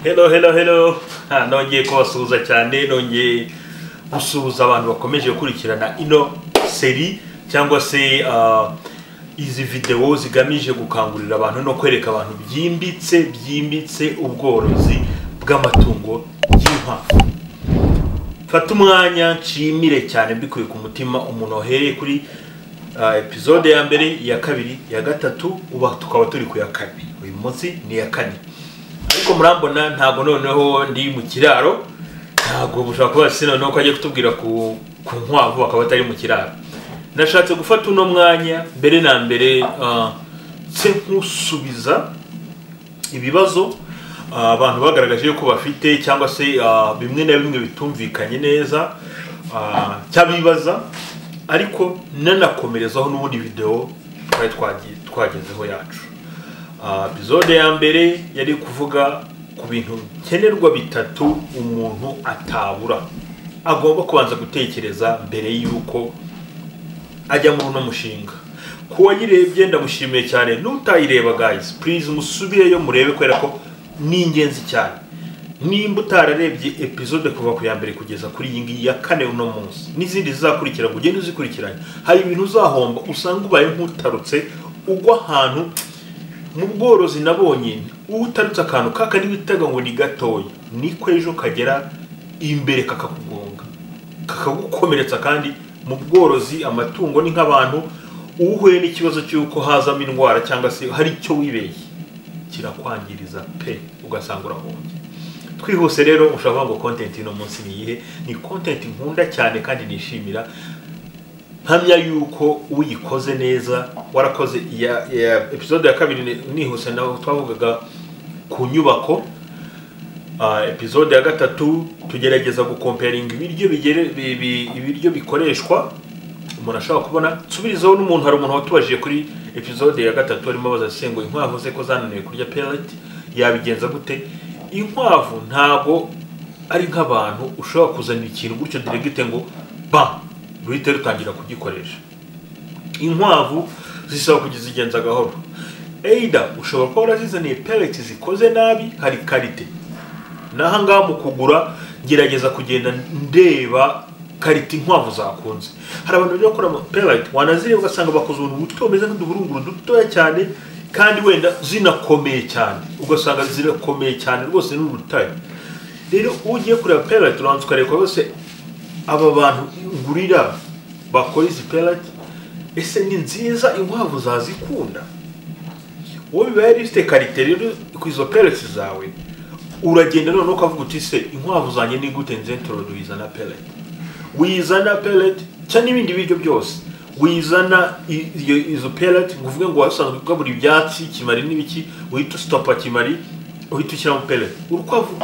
Hello, hello, hello. Nongeye kubasuhuza cyane, nongeye gusuhuza abantu bakomeje gukurikirana ino série cyangwa se izi videwo zigamije gukangurira abantu no kwereka abantu byimbitse byimbitse ubworozi bw'amatungo y'inkwavu. Fata umwanya nshimire cyane mbikuye ku mutima umuntu wahereye kuri episode ya mbere, iya kabiri, iya gatatu, uba tukaba turi ku ya kabiri. Uyu munsi ni iya kane. Ariko murambona ntabwo noneho ndi mu kiraro, ntabwo bushobora kuba se noneho ko agiye kutubwira ku nkwavu akaba atari mu kiraro. Nashatse gufata uno mwanya mbere na mbere nse nkusubiza ibibazo abantu bagaragaje yuko bafite, cyangwa se bimwe na bimwe bitumvikanye neza cyabibaza, ariko nanakomerezaho n'ubundi video twari twagezeho yacu. Episode ya mbere yari kuvuga ku bintu nkenerwa bitatu umuntu atabura, agomba kubanza gutekereza mbere yuko ajya muri uno mushinga. Ku wayirebye ndamushimiye cyane, n'utayireba guys, please musubireyo murebe kubera ko ni ingenzi cyane. Nimba utararebye episode kuva ku ya mbere kugeza kuri iyi ngiyi ya kane uno munsi n'izindi zizakurikira, ngo ugende uzikurikiranye, hari ibintu uzahomba usanga ubaye nk'utarutse ugwa ahantu. Mu bworozi nabonye utarutse akantu kakandi witaga ngo ni gatoya, niko ejo kagera imbere kakakugonga kakagukomeretsa. Kandi mu bworozi amatungo ni nk'abantu, uhuye n'ikibazo cy'uko hazamo indwara cyangwa se hari icyo wibeshye kirakwangiriza pe, ugasanga urahombye. Twihuse rero, ushobora kuvuga ngo content ino munsi ni iyihe? Ni content nkunda cyane kandi nishimira, mpamya yuko uyikoze neza warakoze. Iya episode ya kabiri nihuse naho twavugaga ku nyubako. Episode ya gatatu tugerageza gukomparinga ibiryo bigere ibiryo bikoreshwa umuntu ashobora kubona. Nsubirizaho n'umuntu, hari umuntu watubajije kuri episode ya gatatu arimo abaza se ngo inkwavu ze ko zananiwe kurya pellet yabigenza gute? Inkwavu ntago ari nk'abantu ushobora kuzana ikintu gutyo direct ngo ba ruhite rutangira kugikoresha. Inkwavu zisaba kuzigenza gahoro. Either ushobora kuba warazizaniye pellet zikoze nabi, hari qualité. N'aha ngaha mu kugura ngerageza kugenda ndeba qualité inkwavu zakunze. Hari abantu bajya gukora pellet, wanazireba ugasanga bakoze ubuntu buto bumeze nk'uduhurunguru dutoya cyane, kandi wenda zinakomeye cyane, ugasanga zirakomeye cyane rwose n'urutare. Rero ugiye kureba pellet urabanza ukareba rwose aba bantu ngurira bakora izi pellet, ese ni nziza, inkwavu zazikunda? Wowe biba yari ifite qualité. Rero ku izo pellets zawe uragenda noneho ukavuga uti: "Se inkwavu zanjye ni gute nzintroduiza na pellet?" Wizana pellet cyangwa n'ibindi biryo byose, wizana izo pellet ngo uvuge ngo wasanzwe ugabura ibyatsi, kimari n'ibiki, uhita ustopa kimari uhita ushyiramo pellet. Urukwavu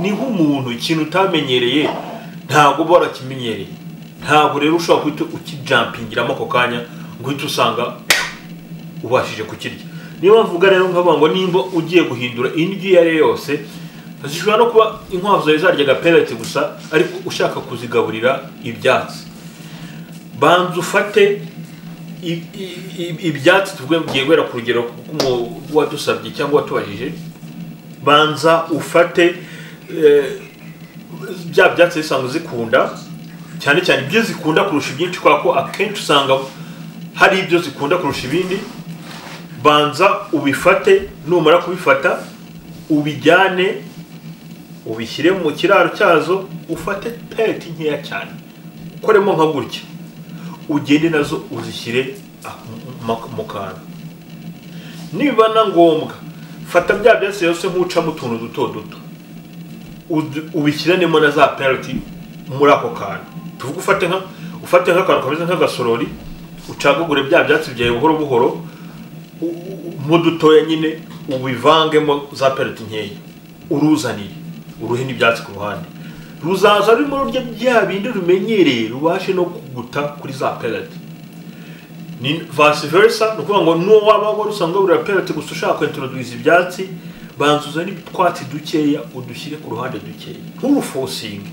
ni nk'umuntu, ikintu utamenyereye ntabwo uba warakimenyereye, ntabwo rero ushobora guhita ukijumpingiramo ako kanya ngo uhite usanga ubashije kukirya. Niyo mpamvu uvuga rero nkavuga ngo nimba ugiye guhindura indyo iyo ari yo yose, zishobora no kuba inkwavu zawe zaryaga pellet gusa ariko ushaka kuzigaburira ibyatsi, banza ufate ibyatsi. Tuvuge ngiye guhera ku rugero rw'uwadusabye cyangwa watubajije, banza ufate bya byatsi bisanzwe zikunda cyane cyane, ibyo zikunda kurusha ibyinshi, kubera ko akenshi usanga hari ibyo zikunda kurusha ibindi. Banza ubifate, numara kubifata ubijyane ubishyire mu kiraro cyazo, ufate pellet nkeya cyane ukoremo nka gutya, ugende nazo uzishyire mu kantu. Niba na ngombwa fata bya byatsi yose nk'ucamo utuntu duto duto, ubishyiranemo na za pellet muri ako kantu. Tuvuge ufate nk'akantu kameze nk'agasorori, ucagagure bya byatsi byawe buhoro buhoro mu dutoya nyine, ubivangemo za pellet nkeya, uruzanire uruhe n'ibyatsi ku ruhande. Ruzaza rurimo rurya bya bindi rumenyereye, rubashe no kuguta kuri za pellet. Ni vice versa, ni ukuvuga ngo n'uwo waba wari usanzwe buriya pellet gusa ushaka kwintroduce ibyatsi, banza uzane utwatsi dukeya udushyire ku ruhande dukeya, nturuforcinge,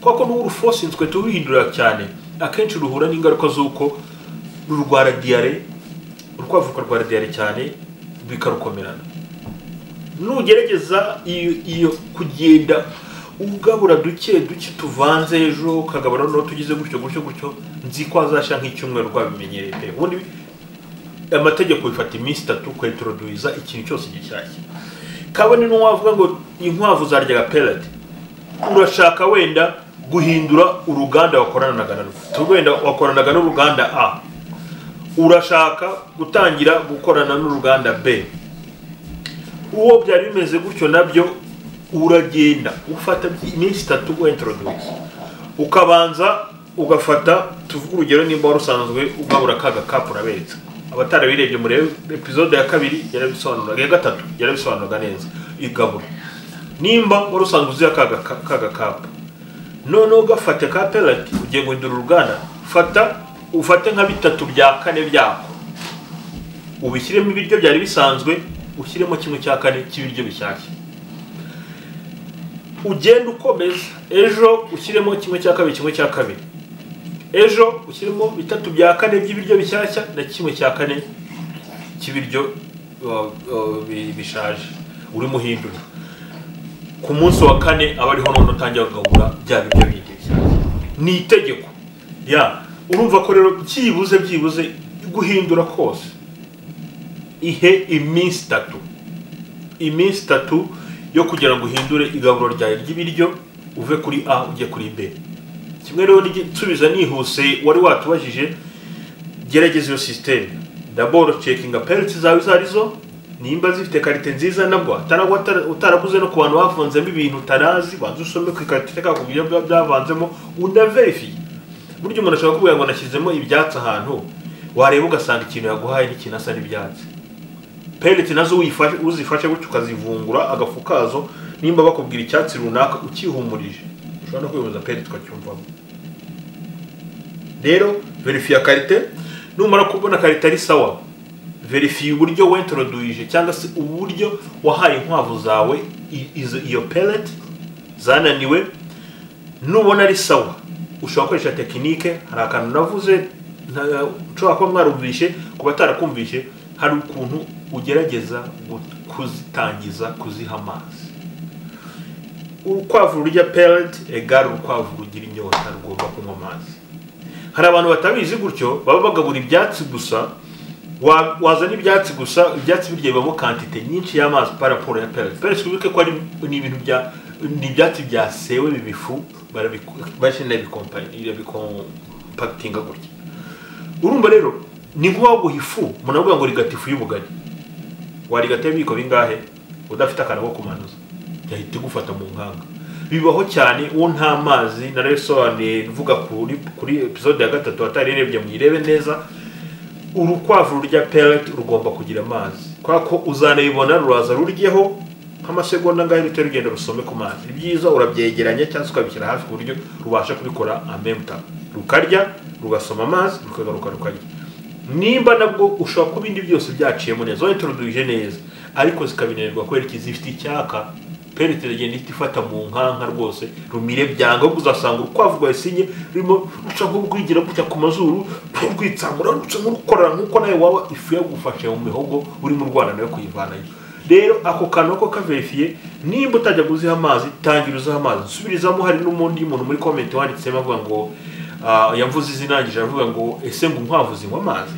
kubera ko n'uruforcinze ugahita uruhindura cyane, akenshi ruhura n'ingaruka z'uko rurwara diyare, urukwavu rukarwara diyare cyane bikarukomerana. Nugerageza iyo kugenda ugabura duke duke tuvanze, ejo ukagabura no tugize gutyo gutyo gutyo, nzi ko azasha nk'icyumweru rwabimenyereye pe. Ubundi amategeko bifata iminsi 3 kwintroduza ikintu cyose gishyashya. Kabone n'uwavuga ngo inkwavu zaryaga pellet, urashaka wenda guhindura uruganda wakoranaga narwo, wenda wakoranaga n'uruganda A, urashaka gutangira gukorana n'uruganda B. Uwo byari bimeze gutyo nabyo uragenda ufata iminsi 3 wintroduce, ukabanza ugafata, tuvuge urugero nimba wari usanzwe ugabura kaga kapu, uraberetse abatarabirebye murebe episode ya 2 yarabisobanuraga, ya 3 yarabisobanuraga neza igabura. Nimba wari usanzwe uzi kaga kapu, none ugafata ka pellet ugiye guhindura uruganda, fata ufate nka 3 bya 4 byako ubishyiremo ibiryo byari bisanzwe, ushyiremo 1/4 cy'ibiryo bishyashya, ugenda ukomeza, ejo ushyiremo 1/2 1/2, ejo ushyiremo 3 bya 4 by'ibiryo bishyashya na 1/4 cy'ibiryo bishaje urimo uhindura. Ku munsi wa 4 aba ariho none utangira kugabura bya biryo bindi bishyashya. Ni itegeko ya urumva ko rero byibuze guhindura kose ihe iminsi 3, iminsi 3 yo kugira ngo uhindure igaburo ryawe ry'ibiryo uve kuri A ujye kuri B. Kimwe rero nsubiza nihuse wari watubajije, gerageza iyo system. D'abord checking pellets zawe zarizo nimba zifite qualité nziza, nabwo utaraguze no ku bantu bavanzemo ibintu utarazi, banza usome ku ikarita kakubwira ibyo byavanzemo unaverify. Buryo umuntu ashobora kuvuga ngo nashyizemo ibyatsi ahantu, wareba ugasanga ikintu yaguhaye n'ikintu asa n'ibyatsi. Pellet nazo uzifashe gutyo ukazivungura agafu kazo, nimba bakubwira icyatsi runaka ukihumurije ushobora no kwibuza pellet ukacyumvamo. Rero verify qualité, numara kubona qualité ari sawa, verify uburyo wintroduije cyangwa se uburyo wahaye inkwavu zawe iyo pellet zananiwe. Nubona ari sawa ushobora gukoresha technique. Hari akantu navuze nshobora kuba mwarumvishe, ku batarakumvishe, hari ukuntu ugerageza kuzitangiza kuziha amazi. Urukwavu rurya pellet egare urukwavu rugira inyota rugomba kunywa amazi. Hari abantu batabizi gutyo baba bagabura ibyatsi gusa, wazana ibyatsi gusa, ibyatsi birya bibamo quantité nyinshi y'amazi par rapport ya pellet. Pellet wibuke ko ari ni ibintu bya ni ibyatsi byasewe bibifu barabishyira bikompactinga gutya. Urumva rero ni nko waguha ifu, umuntu avuga ngo rigata ifu y'ubugari, warigata ibiko bingahe udafite akantu ko kumanuza, yahita igufata mu nkanga. Bibaho cyane uwo nta mazi. Narabisobanuye mvuga kuri episode ya 3, atarirebye muyirebe neza. Urukwavu rurya pellet rugomba kugira amazi, kwa ko uzanayibona ruraza ruryeho nk'amasegonda angahe rutari rugenda rusome ku mazi. Ibyiza urabyegeranya cyangwa se ukabishyira hafi ku buryo rubasha kubikora en même temps, rukarya rugasoma amazi rukagaruka rukarya. Nimba nabwo ushobora kuba ibindi byose byaciyemo neza wintroduije neza, ariko zikabinerwa kubera iki zifite icyaka, pellet iragenda ihita ifata mu nkanka rwose rumire byanga. Ahubwo uzasanga urukwavu rwayisinye rurimo ruca nk'urwigira gutya ku mazuru, rwitsamura ruca nk'urukorora, nk'uko nawe waba ifu yagufashe mu mihogo urimo urwana nayo kuyivanayo. Rero ako kantu ko kaverifiye, nimba utajya kuziha amazi tangira uziha amazi. Nsubirizamo, hari n'umundi muntu muri comment wanditsemo avuga ngo yamvuze izinangije avuga ngo ese ngo inkwavu zinywa amazi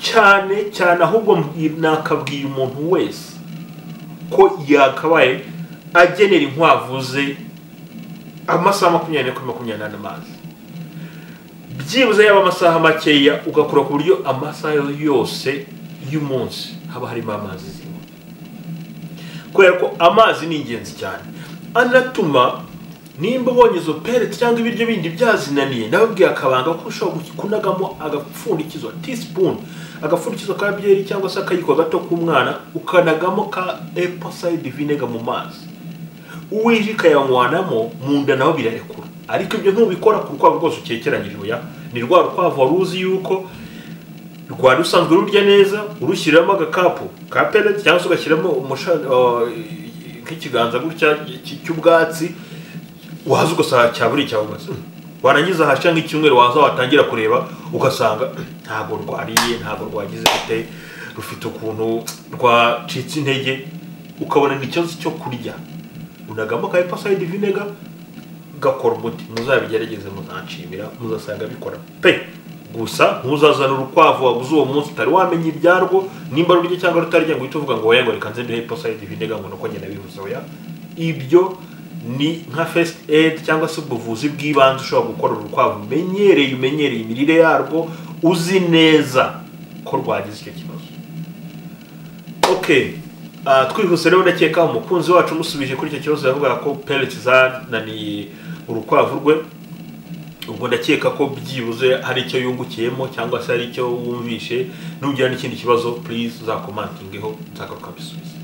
cyane cyane. Ahubwo nakabwiye umuntu wese ko yakabaye agenera inkwavu ze amasaha 24 kuri 24 amazi, byibuze yaba amasaha makeya, ugakora ku buryo amasaha yose y'umunsi haba harimo amazi zinywa, kubera ko amazi ni ingenzi cyane. Anatuma nimba ubonye izo pellet cyangwa ibiryo bindi byazinaniye, nababwiye akabanga ko ushobora kunagamo agapfundikizo teaspoon, agapfundikizo ka byeri cyangwa se akayiko gato k'umwana, ukanagamo ka apple cider vinegar mu mazi, uwije ikayanywanamo mu nda naho birarekura. Ariko ibyo ntubikora ku rukwavu rwose ukekeranyije, oya, ni rwa rukwavu wari uzi yuko rwari rusanzwe rurya neza, urushyiramo agakapu ka pellet cyangwa se ugashyiramo nk'ikiganza gutya cy'ubwatsi, waza ugasanga cyaburi cyaburi, warangiza hasha nk'icyumweru waza watangira kureba ugasanga ntago rwariye, ntago rwagize gute, rufite ukuntu rwacitse intege. ukabona ni ikibazo cyo kurya, unagamo ka apple cider vinegar gakora umuti. Muzabigerageze muzanshimira, muzasanga bikora pe. Gusa ntuzazana urukwavu waguze uwo munsi utari wamenya ibyarwo nimba rurya cyangwa rutarya ngo uhite uvuga ngo oya, ngo reka nze nduhe apple cider vinegar ngo nuko njye nabivuze. Oya, ibyo ni nka first aid cyangwa se ubuvuzi bw'ibanze ushobora gukora urukwavu umenyereye imirire yarwo, uzi neza ko rwagize icyo kibazo. Okay, twihuse rero, ndakeka umukunzi wacu umusubije kuri icyo kibazo yavugaga ko pellets zananiye urukwavu rwe. Ubwo ndakeka ko byibuze hari icyo yungukiyemo cyangwa se hari icyo wumvishe. Nugira n'ikindi kibazo, please uzacommentingeho, nzagaruka mbisubize.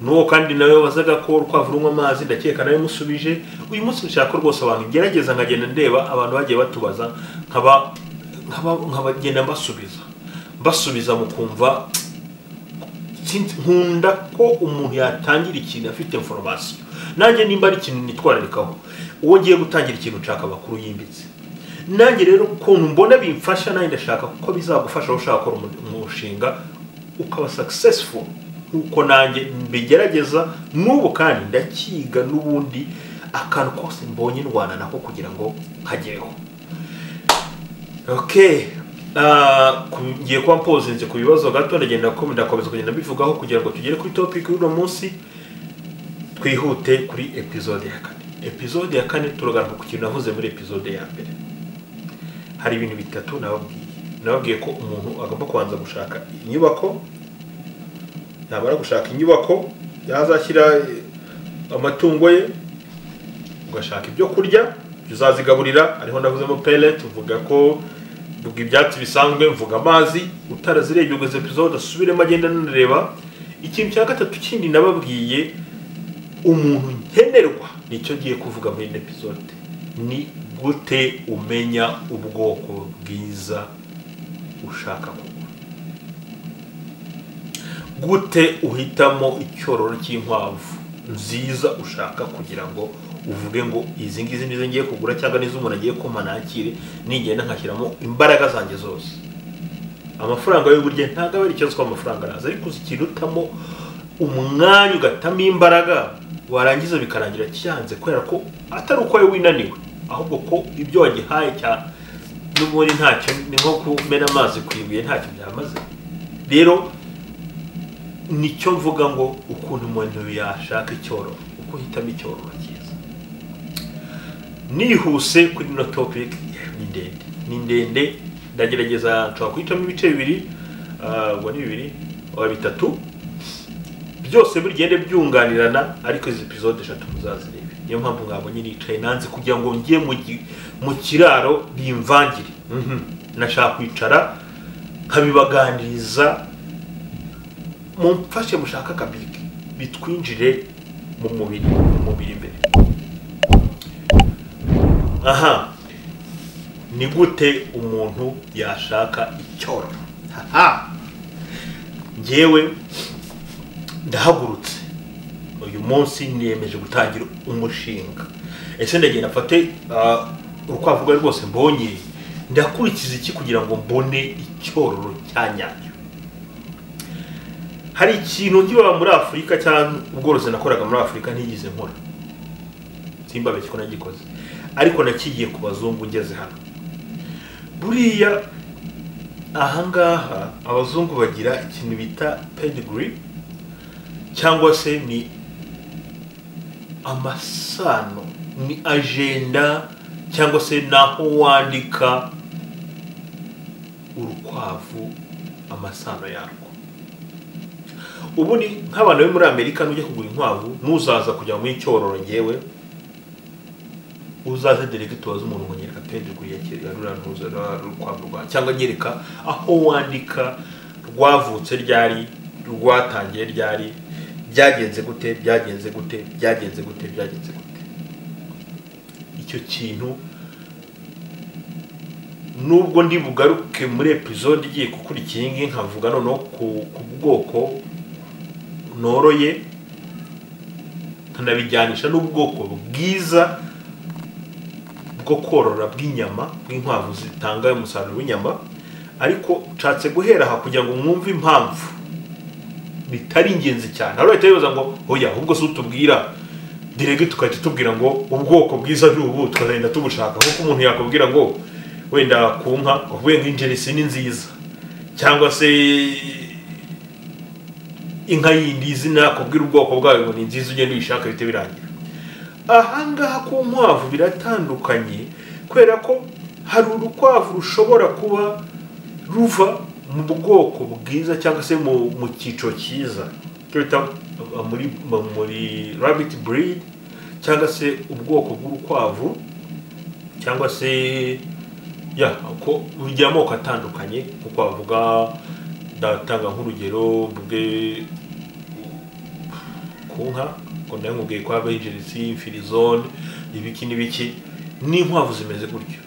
N'uwo kandi nawe wazaga ko urukwavu runywa amazi, ndakeka nawe musubije. Uyu munsi nshaka ko rwose abantu ngerageza nkagenda ndeba abantu bagiye batubaza, nkabagenda mbasubiza mukumva. Nkunda ko umuntu yatangira ikintu afite information. Nanjye nimba ari ikintu nitwararikaho, uwo ngiye gutangira ikintu nshaka amakuru yimbitse. Nanjye rero ukuntu mbona bimfasha, nanjye ndashaka ko bizagufasha aho ushaka gukora umushinga ukaba successful, nkuko nanjye mbigerageza n'ubu kandi ndakiga n'ubundi akantu kose mbonye ndwana nako kugira ngo nkagereho. Okay, ngiye kuba mpozinze ku bibazo gato, ndagenda ndakomeza kugenda mbivugaho kugira ngo tugere kuri topic y'uno munsi, twihute kuri episode ya kane. Episode ya kane turagaruka ku kintu navuze muri episode ya mbere. Hari ibintu bitatu nababwiye. Nababwiye ko umuntu agomba kubanza gushaka inyubako, yamara gushaka inyubako yazashyira amatungo ye, ugashaka ibyo kurya uzazigaburira, ariho navuzemo pellet, uvuga ko mvuga ibyatsi bisanzwe, mvuga amazi. Utarazirebye ubwo izo episode asubiremo agenda anareba. Ikintu cya gatatu kindi nababwiye umuntu nkenerwa, nicyo ngiye kuvuga muri ino episode, ni gute umenya ubwoko bwiza ushaka kugura, gute uhitamo icyororo cy'inkwavu nziza ushaka kugira ngo uvuge ngo izi ngizi nizo ngiye kugura cyangwa nizo umuntu agiye kumpa nakire, nigenda nkashyiramo imbaraga zanjye zose. Amafaranga yo burya ntabwo aba ari ikibazo ko amafaranga araza, ariko uzi ikintu utamo umwanya ugatamo imbaraga warangiza bikarangira cyanze, kubera ko atari uko wowe winaniwe, ahubwo ko ibyo wagihaye cya n'ubundi ntacyo, ni nko kumena amazi ku ibuye, ntacyo byamaze. Rero nicyo mvuga ngo ukuntu umuntu yashaka icyororo, uko uhitamo icyororo cyiza. Nihuse kuri ino topic ni ndende, ni ndende, ndagerageza nshobora kuhitamo ibice bibiri, ubwo ni bibiri oya bitatu, byose bigende byunganirana, ariko izi episode eshatu muzazirebe. Niyo mpamvu mwabonye nicaye nanze kugira ngo njye mu kiraro bimvangire. Nashaka kwicara nkabibaganiriza, mumfashe mushaka akabike bitwinjire mu mubiri, mu mubiri imbere. Aha ni gute umuntu yashaka icyororo? Aha njyewe ndahagurutse uyu munsi niyemeje gutangira umushinga. Ese ndagenda mfate urukwavu rwari rwose mbonye, ndakurikiza iki kugira ngo mbone icyororo cya nyacyo? Hari ikintu nkiba muri Afurika cyangwa ubworozi nakoraga muri Afurika ntigeze nkora, simbabeshye ko nagikoze, ariko nakigiye ku bazungu ngeze hano. Buriya ahangaha abazungu bagira ikintu bita pedigree, cyangwa se ni amasano, ni agenda, cyangwa se naho wandika urukwavu amasano yarwo. Ubu ni nk'abantu bo muri Amerika, nujya kugura inkwavu nuzaza kujya muri cyororo, ngewe uzaze direct waza umuntu ngo nyereka pedigree ya kera rura rukwavu rwa, cyangwa nyereka aho wandika rwavutse ryari, rwatangiye ryari, byagenze gute, byagenze gute, byagenze gute, byagenze gute. Icyo kintu nubwo ndi bugaruke muri episode igiye gukurikira iyi ngiyi nkavuga noneho ku bwoko noroye, nkanabijyanisha n'ubwoko bwiza bwo korora bw'inyama, bw'inkwavu zitanga umusaruro w'inyama, ariko nshatse guhera aha kugira ngo mwumve impamvu bitari ingenzi cyane. Hari bahita bibaza ngo oya, ahubwo si utubwira direct tukahita tubwira ngo ubwoko bwiza ni ubu, tukagenda tubushaka. Kuko umuntu yakubwira ngo wenda ku nka uvuye nk'injerisi ni nziza, cyangwa se inka yindi izina kubwira ubwoko bwayo ngo ni nziza, ugenda uyishaka bite birangira. Ahangaha ku nkwavu biratandukanye, kubera ko hari urukwavu rushobora kuba ruva mu bwoko bwiza cyangwa se mu cyiciro cyiza, icyo bita muri rabbit breed, cyangwa se ubwoko bw'urukwavu, cyangwa se ya ko bigira amoko atandukanye. Kuko wavuga, ndatanga nk'urugero mvuge ku nka, ngo nayo nkubwiye ko habaho injerisi, firizone, ibiki n'ibiki. N'inkwavu zimeze gutyo,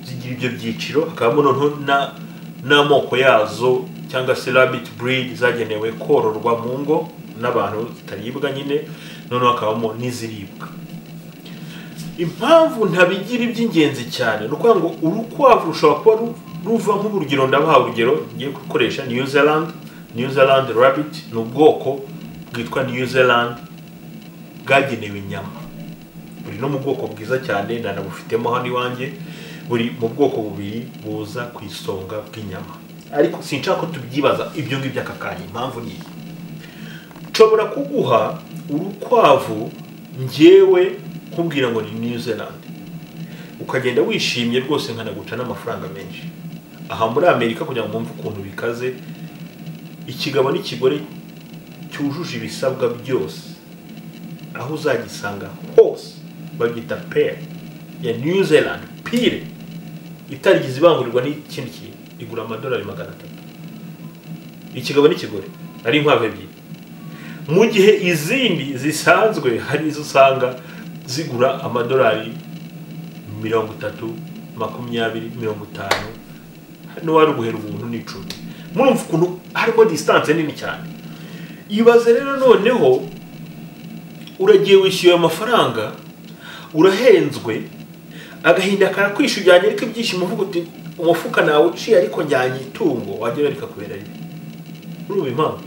zigira ibyo byiciro, hakabamo noneho n'amoko yazo, cyangwa se rabbit breed zagenewe kororwa mu ngo n'abantu zitaribwa nyine, noneho hakabamo n'iziribwa. Impamvu ntabigira iby'ingenzi cyane ni ukuvuga ngo urukwavu rushobora kuba ruva nk'urugero, ndabaha urugero ngiye gukoresha New Zealand. New Zealand rabbit ni ubwoko bwitwa New Zealand bwagenewe inyama, buri no mu bwoko bwiza cyane, nanabufitemo hano iwanjye, buri mu bwoko bubiri buza ku isonga bw'inyama. Ariko sinshaka ko tubyibaza ibyo ngibyo aka kanya. Impamvu ni iyi: nshobora kuguha urukwavu njyewe nkubwira ngo ni New Zealand, ukagenda wishimye rwose, nkanaguca n'amafaranga menshi. Aha muri Amerika, kugira ngo mwumve ukuntu bikaze, ikigabo n'ikigore cyujuje ibisabwa byose, aho uzagisanga hose babyita pair ya New Zealand pure, itarigize ibangurirwa n'ikindi kintu, igura $300, ikigabo n'ikigore ari inkwavu ebyiri. Mu gihe izindi zisanzwe hari izo usanga zigura $30, 20, 50, n'uwari guhera ubuntu ni 10. Murumva ukuntu harimo distance nini cyane. Ibaze rero noneho uragiye wishyuye amafaranga, urahenzwe, agahinda karakwishe, ujyanye ariko ibyishimo, uvuga uti umufuka nawe uciye ariko njyanye itungo, wagera rikakubera ribi. Urumva impamvu?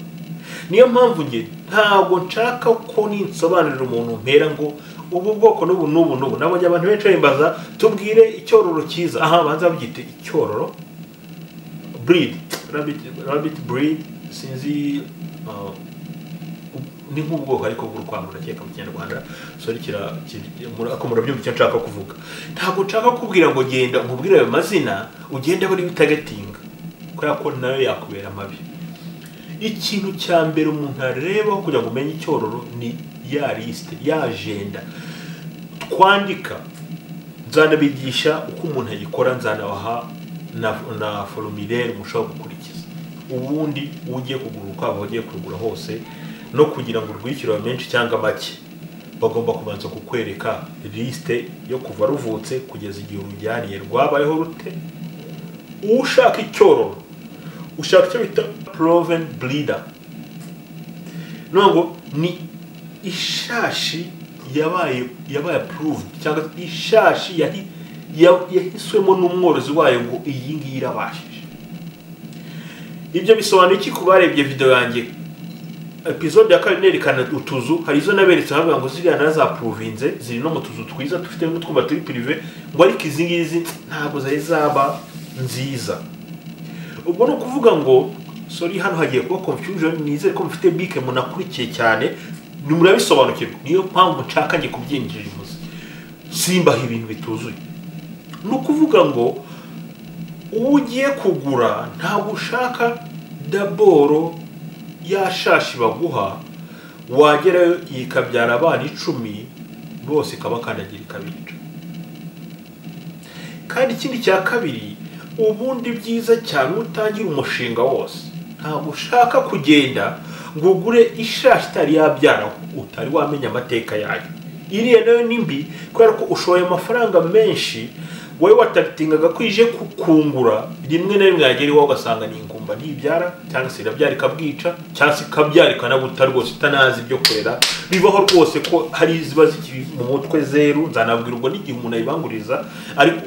Niyo mpamvu njye ntabwo nshaka ko ninsobanurira umuntu mpera ngo ubu bwoko n'ubu n'ubu n'ubu. Nabonye abantu benshi bimbaza, tubwire icyororo cyiza. Aha banza babyite icyororo breed, rabbit breed, sinzi, ni nk'ubwoko ariko bw'urukwavu ndakeka mu Kinyarwanda. Sorry, kira ako murabyumva icyo nshaka kuvuga. Ntabwo nshaka kukubwira ngo genda nkubwire ayo mazina ugende bari bitagatinga, kubera ko nayo yakubera mabi. Ikintu cya mbere umuntu arebaho kugira ngo umenye icyororo ni ya liste, ya agenda twandika. Nzanabigisha uko umuntu ayikora, nzanabaha na formulaire mushobora gukurikiza. Ubundi ugiye kugura urukwavu, ugiye kurugura hose, no kugira ngo urwishyure menshi cyangwa make, bagomba kubanza kukwereka liste yo kuva ruvutse kugeza igihe urujyaniye, rwabayeho rute. Ushaka icyororo ushaka icyo bita proven breeder, nongo ni ishashi yabaye approved, cyangwa ishashi yahiswemo n'umworozi wayo ngo iyi ngiyi irabashije. Ibyo bisobanuye iki ku barebye video yanjye episode ya kabiri nerekana utuzu? Hari izo naberetse bavuga ngo ziriya narazaprovinze, ziri no mu tuzu twiza dufite n'utwumba turi privé, ngo ariko izi ngizi ntabwo zari zaba nziza. Ubwo ni ukuvuga ngo sorry, hano hagiye kuba confusion, nizere ko mufite bike munakurikiye cyane, murabisobanukirwa. Niyo mpamvu nshaka ngiye kubyinjira imuzi, simbaha ibintu bituzuye. Ni ukuvuga ngo uwo ugiye kugura ntabwo ushaka daboro ya shashi baguha, wagerayo ikabyara abana 10 bose ikabakandagira ikabica. Kandi ikindi cya kabiri, ubundi byiza cyane utangira umushinga wose, ntabwo ushaka kugenda ngo ugure ishashi itari yabyara, utari wamenya amateka yayo. Iriya nayo ni mbi, kubera ko ushoye amafaranga menshi, wowe watatingaga ko ije kukungura, rimwe na rimwe yagera iwawe ugasanga ni ingumba ntibyara, cyangwa se irabyara ikabwica, cyangwa se ikabyara ikanabuta rwose itanazi ibyo kurera. Bibaho rwose ko hari iziba zikiri mu mutwe zeru, nzanabwira ubwo n'igihe umuntu ayibanguriza, ariko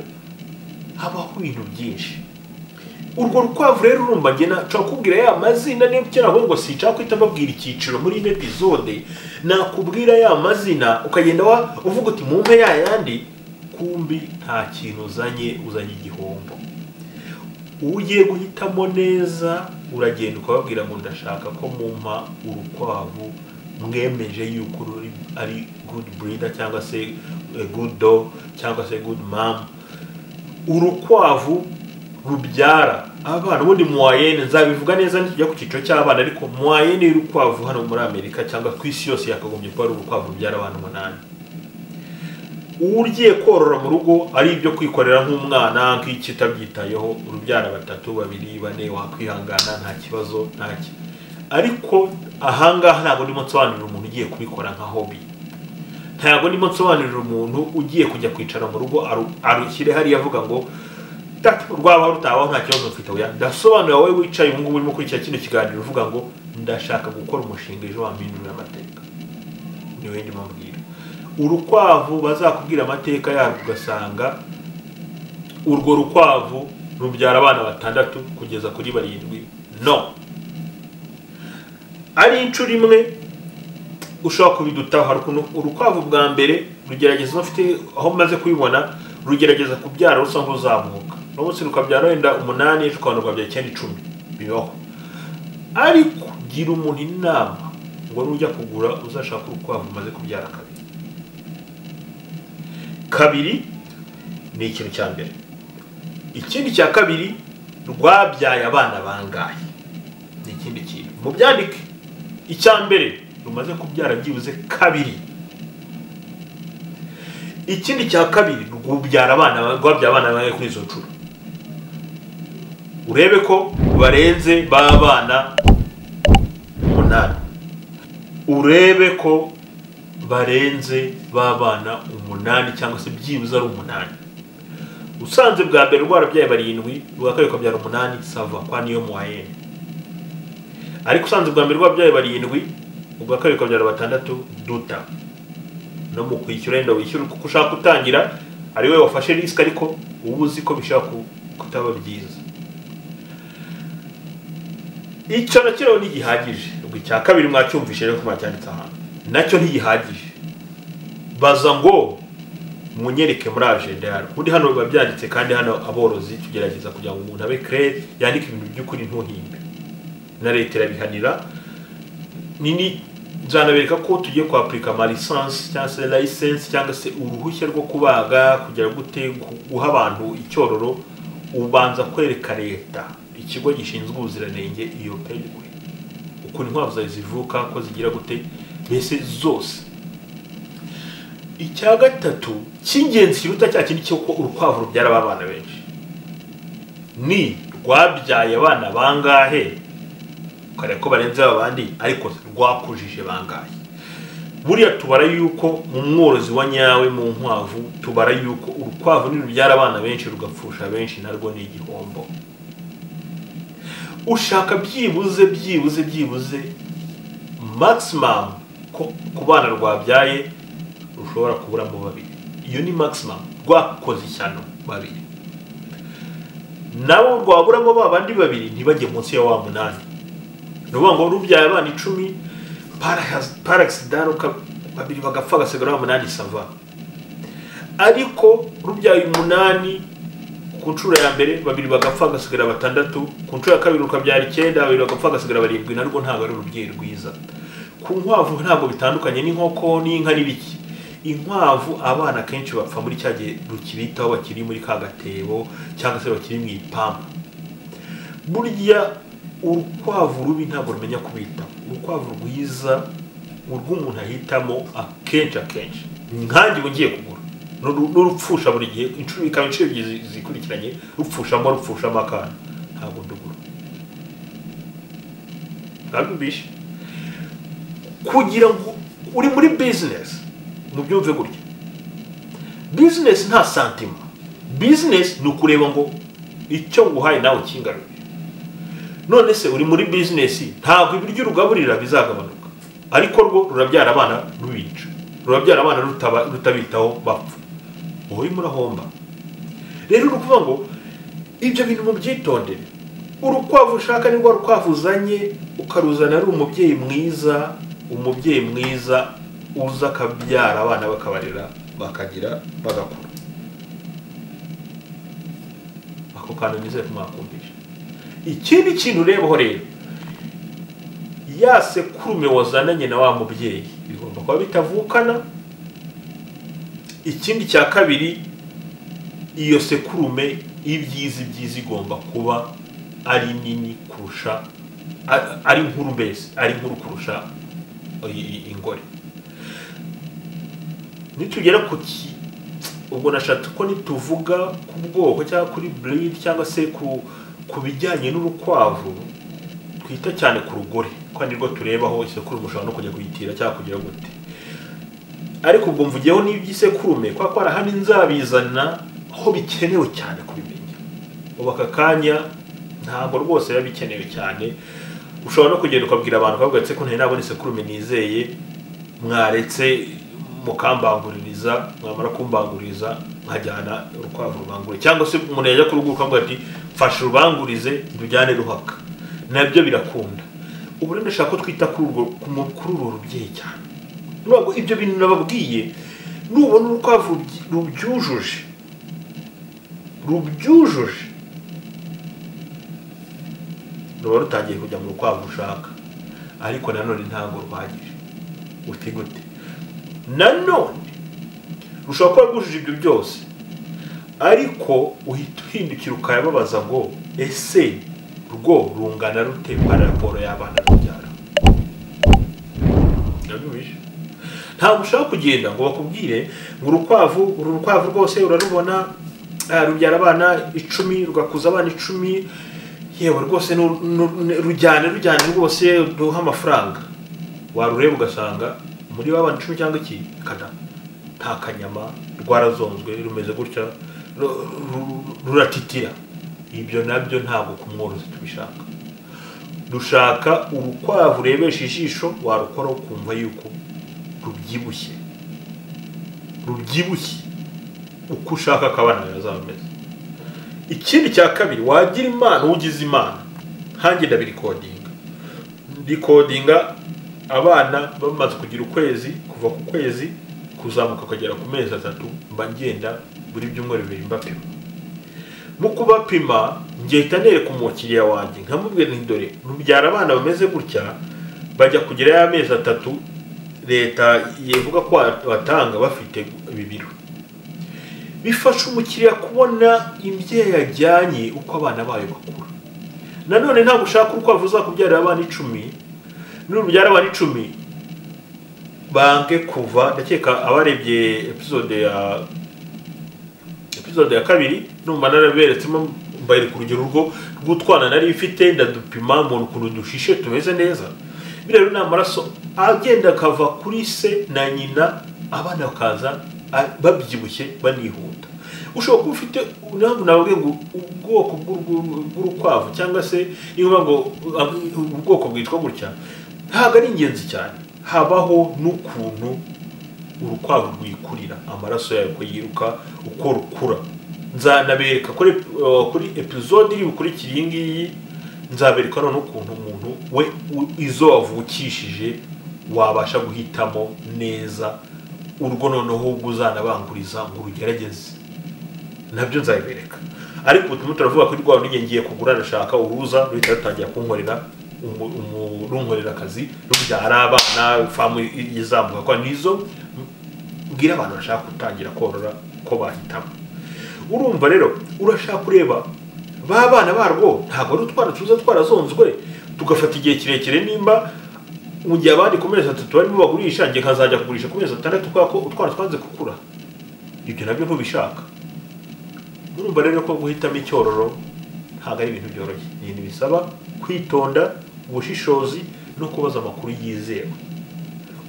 habaho ibintu byinshi. Urwo rukwavu rero urumva njye nshobora kukubwira ya mazina, niba ukenera ngo sinshaka guhita mbabwira icyiciro muri ino episode, nakubwira ya mazina ukagenda uvuga uti mumpe ya yandi, kumbi nta kintu uzanye, uzanye igihombo. Ugiye guhitamo neza uragenda ukababwira ngo ndashaka ko mumpa urukwavu mwemeje yuko ruri ari good breeder cyangwa se good dog cyangwa se good mom, urukwavu rubyara abana. Ubundi moyenne nzabivuga neza nitujya ku cyiciro cy'abana, ariko moyenne y'urukwavu hano muri Amerika cyangwa ku isi yose yakagombye kuba ari urukwavu rubyara abana 8. Ugiye korora mu rugo ari ibyo kwikorera nk'umwana nk'iki utabyitayeho, urubyara 3, 2, 4 wakwihangana nta kibazo ntaki. Ariko ahangaha ntabwo ndimo nsobanurira umuntu ugiye kubikora nka hobby, ntabwo ndimo nsobanurira umuntu ugiye kujya kwicara mu rugo arushyire hariya avuga ngo rwaba rutabaho nta kibazo mfite. Oya, ndasobanurira wowe wicaye ubu ngubu urimo kurikira kino kiganiro uvuga ngo ndashaka gukora umushinga ejo wampindurira amateka, niwe ndimo mbwira. Urukwavu bazakubwira amateka yarwo ugasanga urwo rukwavu rubyara abana 6 kugeza kuri 7. No, ari inshuro imwe ushobora kubidutaho. Hari ukuntu urukwavu bwa mbere rugerageza, ufite aho maze kubibona, rugerageza kubyara rusa nk'uzamuka, n'umunsi rukabyara wenda 8, ejo ukabona rwabyaye 9, 10, bibaho. Ariko gira umuntu inama ngo nujya kugura uzashaka urukwavu umaze kubyara kabiri. Kabiri ni ikintu cya mbere. Ikindi cya kabiri, rwabyaye abana bangahe ni ikindi kintu mubyandike. Icya mbere rumaze kubyara byibuze kabiri. Ikindi cya kabiri, rwabyaye abana bangahe kuri izo nshuro, urebe ko barenze b'abana 8, urebe ko barenze b'abana 8 cyangwa se byibuze ari 8. Usanze bwa mbere rwarabyaye 7, ubwa kabiri ukabyara 8, sava kwa niyo moyenne. Ariko usanze bwa mbere rwabyaye 7, ubwa kabiri ukabyara 6, duta no mu kwishyura wenda wishyura kuko ushaka gutangira ari we wafashe risk, ariko uba uzi ko bishaka kutaba byiza. Icyo nacyo ntigihagije. Ubwo icya kabiri mwacyumvishe rero ko mwacyanditse ahantu, nacyo ntigihagije. Baza ngo munyereke muri agenda yarwo. Ubundi hano biba byanditse, kandi hano aborozi tugerageza kugira ngo umuntu abe clair, yandike ibintu by'ukuri ntuhimbe, na leta irabihanira. Nini nzanabereka ko tugiye kwapurika ama license cyangwa se license cyangwa se uruhushya rwo kubaga, kugira gute guha abantu icyororo, ubanza kwereka leta, ikigo gishinzwe ubuziranenge iyo pedigree, ukuntu inkwavu zawe zivuka, ko zigira gute, mbese zose. Icya gatatu cy'ingenzi kiruta cya kindi cy'uko urukwavu rubyara abana benshi, ni rwabyaye abana bangahe, ukareba ko barenze abandi, ariko rwakujije bangahe. Buriya tubara yuko mu mworozi wa nyawe mu nkwavu, tubara yuko urukwavu nirubyara abana benshi rugapfusha benshi narwo ni igihombo. Ushaka byibuze byibuze byibuze maximum ko ku bana rwabyaye rushobora kuburamo 2. Iyo ni maximum, rwakoze ishyano 2. Nabo rwaburamo babandi 2 ntibajye munsi ya wa 8. Ni ukuvuga ngo rubyaye abana 10 par accident 2 bagapfa gasigara 8, sava. Ariko rubyaye 8 ku nshuro ya mbere, 2 bagapfa gasigara 6, ku nshuro ya kabiri rukabyara 9, 2 bagapfa gasigara 7, narwo ntabwo ari urubyeyi rwiza. Ku nkwavu ntabwo bitandukanye n'inkoko n'inka n'ibiki. Inkwavu abana kenshi bapfa muri cya gihe rukibitaho, bakiri muri ka gatebo cyangwa se bakiri mu ipampa. Burya urukwavu rubi ntabwo rumenya kubitaho. Urukwavu rwiza urw'umuntu ahitamo akenshi akenshi, nkanjye ubu ngiye kugura n'urupfusha buri gihe, inshuro ikaba inshuro ebyiri zikurikiranye, rupfushamo akana, ntabwo ndugura. Nabyumvishe kugira ngo uri muri business mubyumve gutya. Business nta santima, business ni ukureba ngo icyo nguhaye nawe kingaruye. None se uri muri business, ntabwo ibiryo urugaburira bizagabanuka, ariko rwo rurabyara abana rubica, rurabyara abana rutabitaho bapfa, wowe murahomba. Rero uri kuvuga ngo ibyo bintu mubyitondere. Urukwavu ushaka ni rwa rukwavu uzanye ukaruzana ari umubyeyi mwiza, umubyeyi mwiza uza akabyara abana bakabarera bakagira bagakura. Ako kantu nizeye ko mwakumvisha. Ikindi kintu urebaho rero, ya sekurume wazananye na wa mubyeyi bigomba kuba bitavukana. Ikindi cya kabiri, iyo sekurume ibyiza ibyiza igomba kuba ari nini kurusha, ari nkuru mbese, ari nkuru kurusha ingore. Nitugera ku ubwo nashatse ko nituvuga ku bwoko cyangwa kuri breed cyangwa se ku bijyanye n'urukwavu, twita cyane ku rugore, ko nirwo turebaho isekurume ushobora no kujya kuyitira cyangwa kugira gute. Ariko ubwo mvugeho n'iby'isekurume kwa ko hano nzabizana aho bikenewe cyane kubimenya. Ubu aka kanya ntabwo rwose biba bikenewe cyane. Ushobora no kugenda ukabwira abantu ukavuga ati ko ntari nabona isekurume nizeye, mwaretse mukambanguririza, mwamara kumbanguriza nkajyana urukwavu rubangure, cyangwa se umuntu yajya ku rugo ukavuga ati mfasha urubangurize ndujyane ruhaka, nabyo birakunda. Ubu rero ndashaka ko twita kuri urwo rubyeyi cyane. Nubwo ibyo bintu nababwiye, nubona urukwavu rubyujuje ruba rutangiye kujya mu rukwavu ushaka, ariko nanone ntabwo ruhagije. Uti gute? Nanone rushobora kuba rwujuje ibyo byose, ariko uhita uhindukira ukayababaza ngo ese rwo rungana rute kwa raporo y'abana rubyara? Ntabwo ushaka kugenda ngo bakubwire ngo urukwavu, uru rukwavu rwose urarubona rubyara abana 10, rugakuza abana 10, yewe rwose rujyane rwose duha amafaranga. Warureba ugasanga muri ba bana 10 cyangwa iki kada nta kanyama, rwarazonzwe rumeze gutya, ruratitira. Ibyo nabyo ntabwo kumworozi tubishaka. Dushaka urukwavu urebesha ijisho, warukora ukumva yuko rubyibushye uko ushaka akabana bazameze. Ikindi cya kabiri, wagira Imana, ugize Imana, nkanjye ndabirikodinga, ndikodinga abana bamaze kugira ukwezi, kuva ku kwezi kuzamuka kugera ku mezi 3, mba ngenda buri byumweru 2 mbapima. Mu kubapima ngihita nereka umukiriya wanjye nkamubwira nti dore rubyara abana bameze gutya, bajya kugera ya mezi 3 leta yevuga ko batanga bafite ibibiro. Bifasha umukiriya kubona imbyeyi yajyanye uko abana bayo bakura. Nanone ntabwo ushaka urukwavu uzakubyarira abana 10, n'urubyara abana 10 bange kuva, ndakeka abarebye episode ya 2 numva naraberetsemo, mbayere ku rugero rwo rw'utwana nari mfite, ndadupima mbona ukuntu dushishe tumeze neza. Biriya rero ni amaraso agenda akava kuri se na nyina, abana bakaza babyibushye banihuta. Ushobora kuba ufite, nababwiye ngo ubwoko bw'urukwavu cyangwa se niba ngo ubwoko bwitwa gutya ntabwo ari ingenzi cyane. Habaho n'ukuntu urukwavu rwikurira, amaraso yayo uko yiruka, uko rukura. Nzanabereka kuri episode iri bukurikira iyi ngiyi, nzabereka none ukuntu umuntu we izo wavukishije wabasha guhitamo neza urwo noneho ubwo uzanabanguriza ngo urugerageze, nabyo nzabibereka. Ariko ubu turimo turavuga kuri rwa rundi ngiye kugura, ndashaka uruza ruhita rutangira kunkorera runkorera akazi, rubyara abana, famu izamuka, kwa nizo mbwira abantu bashaka gutangira korora ko bahitamo. Urumva rero urashaka kureba ba bana barwo, ntabwo ari utwana tuza twarazonzwe tugafata igihe kirekire. Nimba mu gihe abandi ku mezi 3 barimo bagurisha, njye nkazajya kugurisha ku mezi 6 kubera ko utwana twanze gukura, ibyo nabyo ntubishaka. Urumva rero ko guhitamo icyororo ntabwo ari ibintu byoroshye, ni ibintu bisaba kwitonda, ubushishozi no kubaza amakuru yizewe.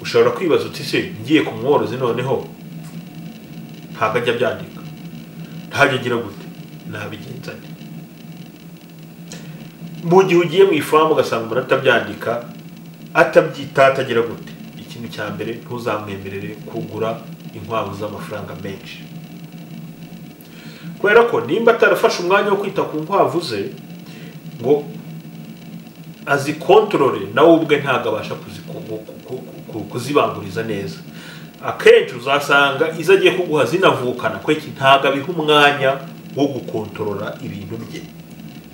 Ushobora kwibaza uti se ngiye ku mworozi noneho ntabwo ajya abyandika, ntajya agira gute, nabigenza nte? Mu gihe ugiye mu ifamu ugasanga umuntu atabyandika, atabyita, atagira gute, ikintu cya mbere ntuzamwemerere kugura inkwavu z'amafaranga menshi, kubera ko nimba atarafashe umwanya wo kwita ku nkwavu ze, ngo azikontorore nawe ubwe ntabwo abasha kuzibanguriza neza. Akenshi uzasanga izo agiye kuguha zinavukana, kweki ntabwo abiha umwanya wo gukontorora ibintu bye.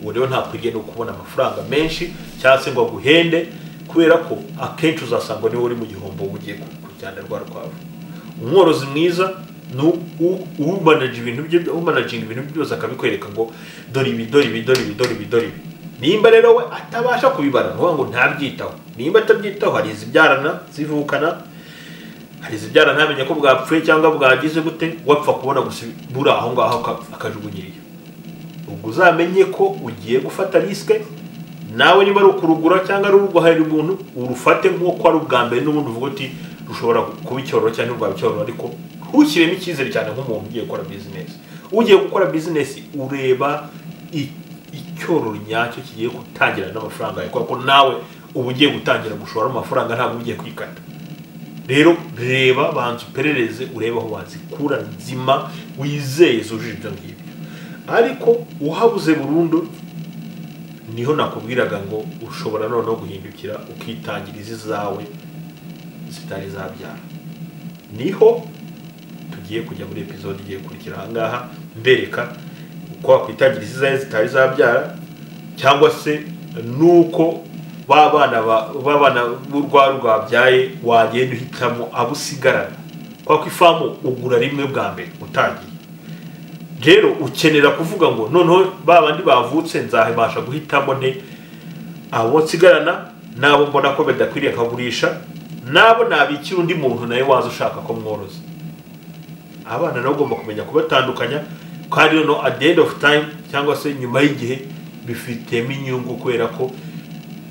Uwo rero ntakwiriye no kubona amafaranga menshi cyangwa se ngo aguhende, kubera ko akenshi uzasanga niwe uri mu gihombo ugiye kujyana rwa rukwavu. Umworozi mwiza ni umanage ibintu bye, umanaginga ibintu bye byose akabikwereka ngo dore ibi, dore ibi, dore ibi, dore ibi, dore ibi. Nimba rero we atabasha kubibara, ni ukuvuga ngo ntabyitaho. Nimba atabyitaho, hari izibyarana zivukana, hari izibyara ntamenye ko bwapfuye cyangwa bwagize gute, wapfa kubona gusa buri aho ngaho akajugunyiriye. Ubwo uzamenye ko ugiye gufata risque nawe, niba ari ukurugura cyangwa ari uruguhahira umuntu, urufate nk'uko ari ubwa mbere, n'ubundi uvuga uti rushobora kuba icyororo cyangwa ntirwaba icyororo, ariko ntushyiremo icyizere cyane nk'umuntu ugiye gukora business. Ugiye gukora business ureba icyororo nyacyo kigiye gutangira n'amafaranga yawe, kubera ko nawe uba ugiye gutangira gushora amafaranga, ntabwo ugiye kwikata. Rero reba, banza uperereze, urebe aho wazikura nzima wizeye zujuje ibyo ngibyo. Ariko uhabuze burundu, niho nakubwiraga ngo ushobora noneho guhindukira ukitangira izi zawe zitari zabyara. Niho tugiye kujya muri episode igiye gukurikira aha ngaha, mbereka uko wakwitangira izi zawe zitari zabyara, cyangwa se nuko babana b'urwa rwabyaye wagenda uhitamo abo usigarana, kubera ko ifamu ugura rimwe bwa mbere utangiye. Rero ukenera kuvuga ngo noneho babandi bavutse nzabasha guhitamo nte abo nsigarana n'abo mbona ko bidakwiriye akagurisha, n'abo nabikira undi muntu nawe waza ushaka ko mworoza. Abana nabo ugomba kumenya kubatandukanya, kandi noneho at the end of time cyangwa se nyuma y'igihe bifitemo inyungu, kubera ko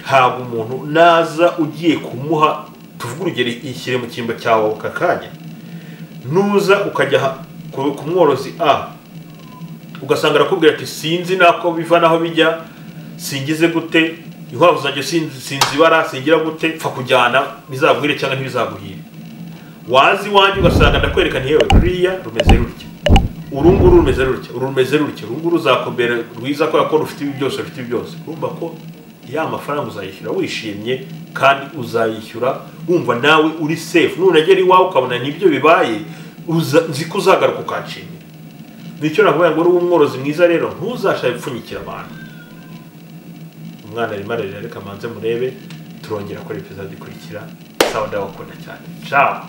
ntabwo umuntu naza ugiye kumuha, tuvuge urugero ishyire mu cyimbo cyawe aka kanya, nuza ukajya ku mworozi A ugasanga arakubwira ati sinzi nako biva naho bijya, singize gute, inkwavu zanjye sinzibara, singira gute, pfa kujyana bizaguhire cyangwa ntibizaguhire. Wazi iwanjye ugasanga ndakwereka nti yewe ruriya rumeze rutya, uru nguru rumeze rutya, uru rumeze rutya, uru nguru ruzakomera rwiza kubera ko rufite ibi byose, rufite ibi byose. Urumva ko ya mafaranga uzayishyura wishimye, kandi uzayishyura wumva nawe uri safe. Nunagera iwawe ukabona nibyo bibaye, nzi ko uzagaruka ukanshimira. Nicyo navuga ngo uri umworozi mwiza rero ntuzashake gupfunyikira abantu. Umwana arimo ararira, reka manze murebe, turongera kuri episode ikurikira. Sawa, ndabakunda cyane, ciao.